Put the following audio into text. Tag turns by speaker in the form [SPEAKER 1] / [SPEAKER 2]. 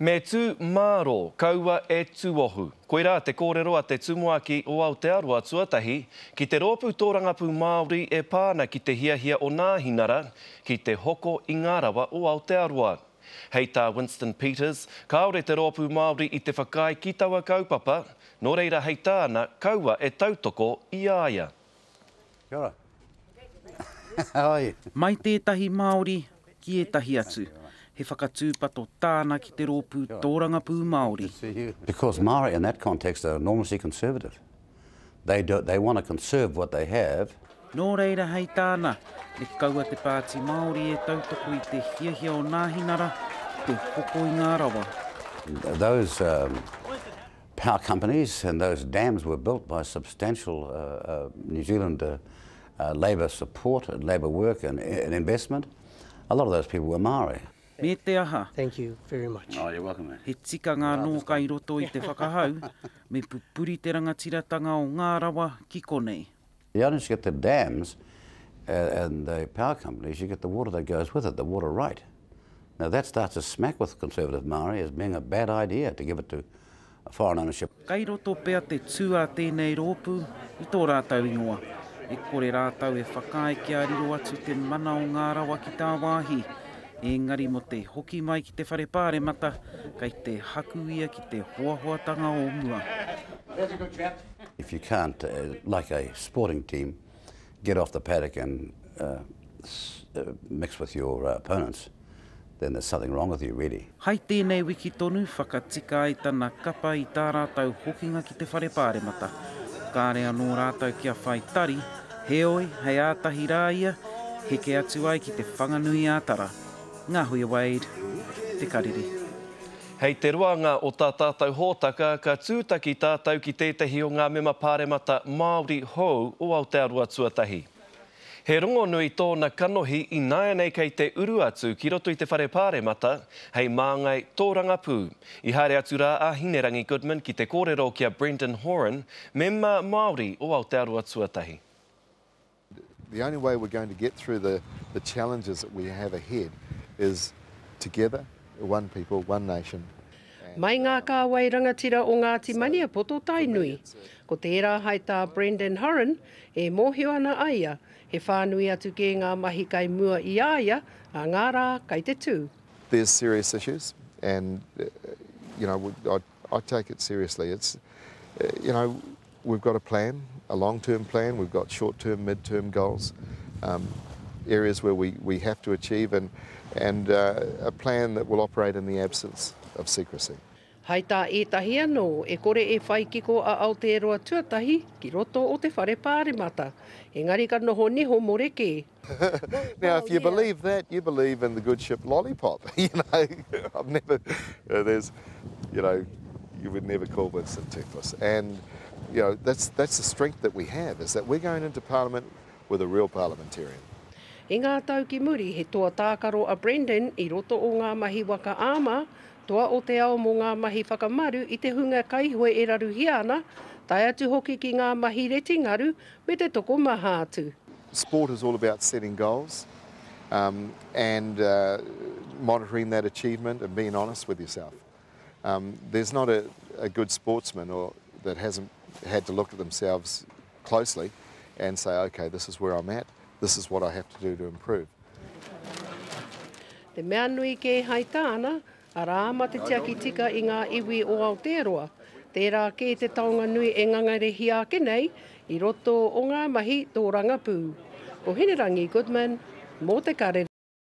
[SPEAKER 1] Me tū mārō, kaua e tuohu. Koirā te kōrero a te Tumuaki o Aotearoa tuatahi ki te Rōpū Tōrangapū Māori e pā ana ki te hiahia o Nāhinara ki te hoko i ngā rawa o Aotearoa. Hei tā Winston Peters, kāore te Rōpū Māori i te whakaae ki taua kaupapa, nō reira hei tāna kaua e tautoko i a ia.
[SPEAKER 2] Kia ora. How are you?
[SPEAKER 3] Mai tētahi Māori ki ētahi atu. He whakatūpato tāna ki te rōpū tōrangapū Māori.
[SPEAKER 2] Because Māori in that context are enormously conservative. They do, they want to conserve what they have.
[SPEAKER 3] Nō reira hei tāna, me kaua te Pāti Māori e tautoko i te hiahia o Nāhinara ki te hoko i ngā rawa.
[SPEAKER 2] Those power companies and those dams were built by substantial New Zealand labour support and labour work and investment. A lot of those people were Māori.
[SPEAKER 3] Me te aha?
[SPEAKER 4] Thank you very much.
[SPEAKER 2] Oh, you're welcome, mate.
[SPEAKER 3] He tikanga anō kai roto i te whakahau, me pupuri te rangatiratanga o ngā rawa ki konei.
[SPEAKER 2] You don't just get the dams and the power companies, you get the water that goes with it, the water right. Now that starts to smack with conservative Māori as being a bad idea to give it to foreign ownership.
[SPEAKER 3] Kai roto pea te tū a tēnei rōpū i tō rātou ingoa. E kore rātou e whakaae kia riro atu te mana o ngā rawa ki tāwāhi. Engari mō te hoki mai ki te whare pāremata, kei te haku ia ki te hoahoatanga o mua.
[SPEAKER 2] If you can't, like a sporting team, get off the paddock and mix with your opponents, then there's something wrong with you, really.
[SPEAKER 3] Hai tēnei wiki tonu, whakatika ai tana kapa i tā rātou hokinga ki te whare pāremata. Kāre anō rātou kia whai tari, heoi, hei ātahi rā ia, heke atu ai ki Te Whanganui-ā-Tara. Ngāhuia Wade, Te Karere.
[SPEAKER 1] Hei te roanga o tā tātou hōtaka, ka tūtaki tātou ki tētahi o ngā mema pāremata Māori hou o Aotearoa tuatahi. He rongonui tōna kanohi ināianei kei te uru atu ki roto i te whare pāremata hei māngai tōrangapū. I haere atu rā a Hinerangi Goodman ki te kōrero ki a Brendan Horan, mema Māori o Aotearoa tuatahi.
[SPEAKER 5] The only way we're going to get through the, the challenges that we have ahead is together, one people, one nation.
[SPEAKER 6] Mai ngā kāwai rangatira o Ngāti Maniapoto Tainui. Ko tērā hai tā Brendan Horan, e mōhio ana a ia, he whānui atu kē ngā mahi kai mua i a ia ā ngā rā kai te tū.
[SPEAKER 5] There's serious issues and you know I, I take it seriously. It's you know we've got a plan, a long-term plan, we've got short-term, mid-term goals, um, areas where we, we have to achieve and, and uh, a plan that will operate in the absence of secrecy.
[SPEAKER 6] Hai tā ētahi anō, e kore e whai kiko a Aotearoa tuatahi ki roto o te whare pāremata, engari ka noho niho more kē.
[SPEAKER 5] Now, if you believe that, you believe in the good ship lollipop. You know, I've never, uh, there's, you know, you would never call Winston toothless. And, you know, that's, that's the strength that we have, is that we're going into Parliament with a real parliamentarian.
[SPEAKER 6] I ngā tau ki muri, he toa tākaro a Brendan i roto o ngā mahi waka ama, toa o te ao mō ngā mahi whakamaru i te hunga kaihoe e raruhia ana, tae atu hoki ki ngā mahi reti ngaru me te tokomaha atu.
[SPEAKER 5] Sport is all about setting goals um, and uh, monitoring that achievement and being honest with yourself. Um, there's not a, a good sportsman or that hasn't had to look at themselves closely and say, okay, this is where I'm at, this is what I have to do to improve.
[SPEAKER 6] Te mea nui kē hai tāna, arā ma te tiaki tika i ngā iwi o Aotearoa. Tērā kē te taonga nui e ngangarehia ake nei i roto o ngā mahi tōrangapū. Ko Hinerangi Goodman, mō Te Karere.